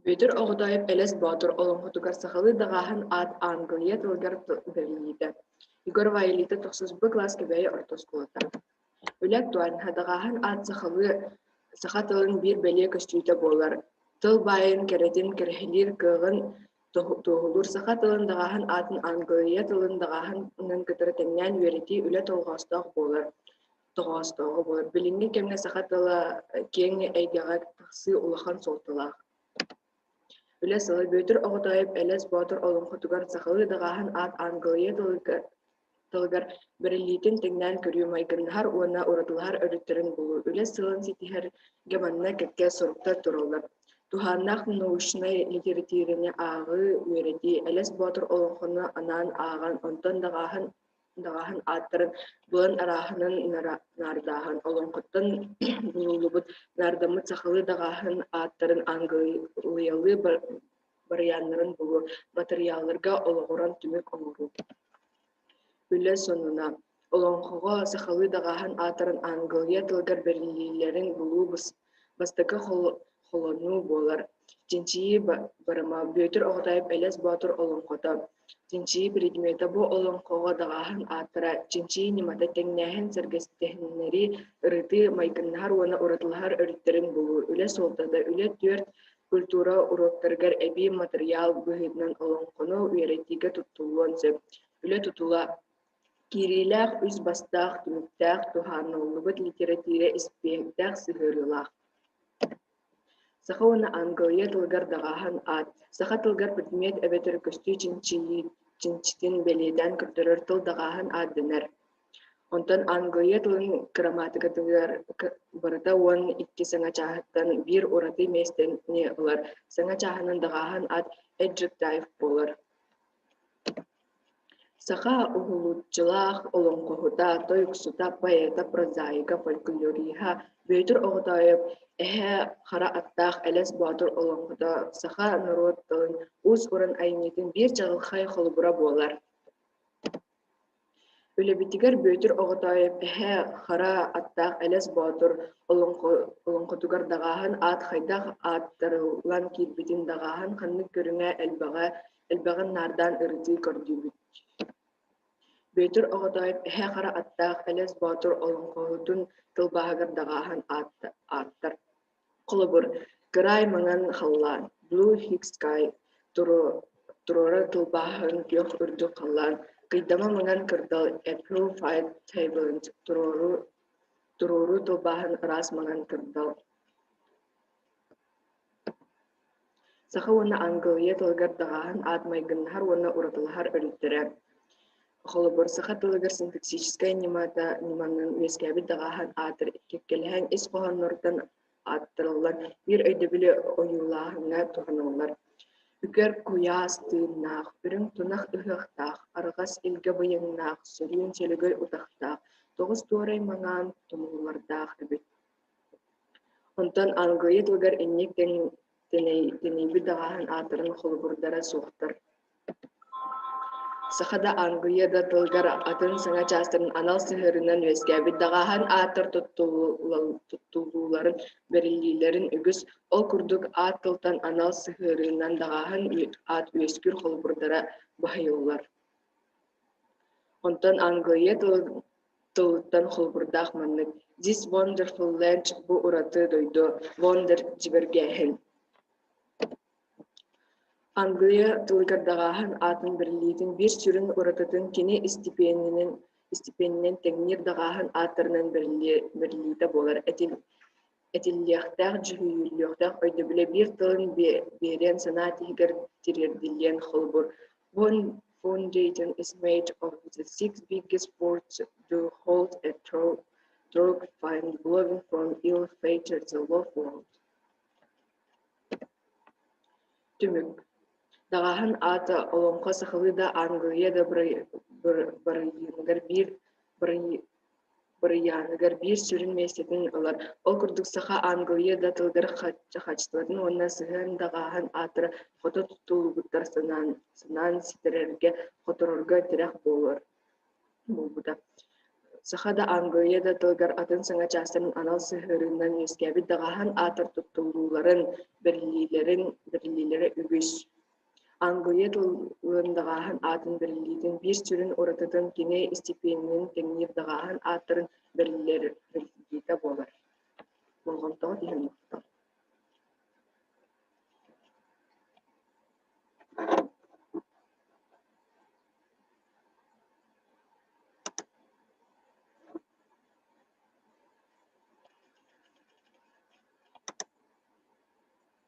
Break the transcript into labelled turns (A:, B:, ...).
A: Бүөтүр Оҕотоойоп Элэс Боотур олоҥхотугар сахалыы даҕааһын аат аангылыйа тылыгар бэриллиитэ. Егор Вайлита тохсус Б кылаас Кэбээйи орто оскуолата. Үлэ актуальноһа даҕааһын аат сахалыы саха тылын биир бэлиэ көстүүтэ буолар. Тыл баайын кэрэтин кэрэһилиир кыаҕын туоһулуур саха тылын даҕааһын аатын аангылыйа тылын даҕааһынын кытары тэҥнээн үөрэтии үлэ тоҕоостоох буолар. Тоҕоостооҕо буолар. Билиҥҥи кэмҥэ саха тыла киэҥ эйгэҕэ тахсыы улахан суолталаах. Үлэ сыла Бүөтүр Оҕотоойоп Элэс Боотур олоҥхотугар сахалыы даҕааһын аат аангылыйа тылыгар бэриллиитин тэҥнээн көрүү майгыннаһар уонна уратылаһар өрүттэрин булуу үлэ сылын ситиһэргэ манна кэккэ соруктар тураллар. Туһааннаах научнай литэрэтиирэни ааҕыы, үөрэтии, Элэс Боотур олоҥхону анаан ааҕан, онтон даҕааһын даҕааһын ааттарын булан арааһынан наардааһын, олоҥхоттон булуллубут наардаммыт сахалыы даҕааһын ааттарын аангылыйалыы барыйааннарын булуу, матырыйаалларга олоҕуран түмүк оҥоруу. Үлэ сонуна Олоҥхоҕо сахалыы даҕааһын ааттарын аангылыйа тылыгар бэриллиилэрин булуу бастакы холонуу буолар. Чинчийии барыма Бүөтүр Оҕотоойоп Элэс Боотур олоҥхото. Чинчийии предмета бу олоҥхоҕо даҕааһын ааттара, чинчийии ньымата тэҥнээһин, сэргэстэһиннэрии, ырытыы, майгыннаһар уонна уратылаһар өрүттэрин булуу, үлэ суолтата, үлэ түөрт культура уруоктарыгар эбии матырыйаал быһыытынан олоҥхону үөрэтиигэ туттуллуон сөп. Үлэ тутула Киириилээх үс бастаах, түмүктээх, туһааныллыбыт литэрэтиирэ испииһэктээх сыһыарыылаах. Саха уонна аангылыйа тылыгар даҕааһын аат, саха тылыгар предмет эбэтэр көстүү чинчитин бэлиэтээн көрдөрөр тыл даҕааһын аат дэнэр. Онтон аангылыйа тылын кырамаатыкатыгар барыта 12 саҥа чааһыттан биир ураты миэстэни ылар, саҥа чааһынан даҕааһын аат adjective буолар. Саха уһулуччулаах олоҥхоһута, тойуксута, поэта, прозаига, фольклориһа Бүөтүр Оҕотоойоп Эһээ Хара аттаах Элэс Боотур олоҥхото саха норуот тылын уус-уран айымньытын биир чаҕылхай холобура буолар. Үлэбитигэр Бүөтүр Оҕотоойоп Эһээ Хара аттаах Элэс Боотур олоҥхотугар даҕааһын аат хайдах ааттарыллан киирбитин, даҕааһын ханнык көрүҥэ элбэҕэ элбэҕин наардаан ырытыы көрдүүбүт. Бүөтүр Оҕотоойоп Эһээ Хара аттаах Элэс Боотур олоҥхоһутун тылбааһыгар даҕааһын ааттар. Холобур, «Кыраай маҥан халлаан» «Blue High Sky» туруора тылбааһын «Күөх үрдүк халлаан», «Кыйдама маҥан кырдал» «A Purified Tableland» туруору тылбааһын «Ыраас маҥан кырдал». Саха уонна аангылыйа тылыгар даҕааһын аат майгыннаһар уонна уратылаһар өрүттэрэ. Холобур, саха тылыгар синтаксическай ньымата ньыманан үөскээбит даҕааһын ааттар кэккэлэһэн ис хоһоонноруттан ааттарыллан биир өйдөбүлү ойуулааһыҥҥа туһаныллар. Үкэр куйаас тыыннаах, үрүҥ тунах ыһыахтаах, арҕас илгэ быйаҥнаах, сөрүүн сөлөгөй утахтаах, тоҕус туорай маҥаан тумуллардаах эбит. Онтон аангылыйа тылыгар инник тэнийбит даҕааһын ааттарын холобурдара суохтар. Саха да аангылыйа да тылыгар атын саҥа чаастарын анал сыһыарынан үөскээбит даҕааһын ааттар туттуллууларын, бэриллиилэрин үгүс, ол курдук аат тылтан анал сыһыарыынан даҕааһын аат үөскүүр холобурдара баһыйыллар. Онтон аангылыйа тылыттан холобурдаах маннык «This wonderful land» бу ураты дойду, «Wonder» дьибэргээһин. Англия тылыгар даҕааһын аатын бэриллиитин биир сүрүн уратытын кини истипиэнинэн тэҥниир даҕааһын ааттарынан бэриллиитэ буолар. Этиллиэхтээх, дьүһүйүллүөхтээх өйдөбүлэ биир тылын биэриэн санаа тиһигэр тириэрдиллиэн холобур, One foundation is made of the six biggest ports do hold a trog find blowing from ill-fated the love world. Түмүк Даҕааһын аата олоҥхо сахалыы да, аангылыйа да барыйыыныгар биир барыйааныгар биир сүрүн миэстэтин ылар. Ол курдук саха аангылыйа да тылыгар хаачыстыбатын уонна сыһыан даҕааһын ааттара хото туттуллубуттар санаан ситэрэргэ, хоторорго тирэх буолбута. Саха да, аангылыйа да тылыгар атын саҥа чаастарын анал сыһыарыынан үөскээбит даҕааһын ааттар туттуллууларын, бэриллиилэрин бэриллиилэрэ үгүс. Аангылыйа тылын даҕааһын аатын бэриллиитин биир сүрүн уратытын кини истипиэнинэн тэҥниир даҕааһын ааттарын бэриллиитэ буолар. Болҕомтоҕо түһүммүт.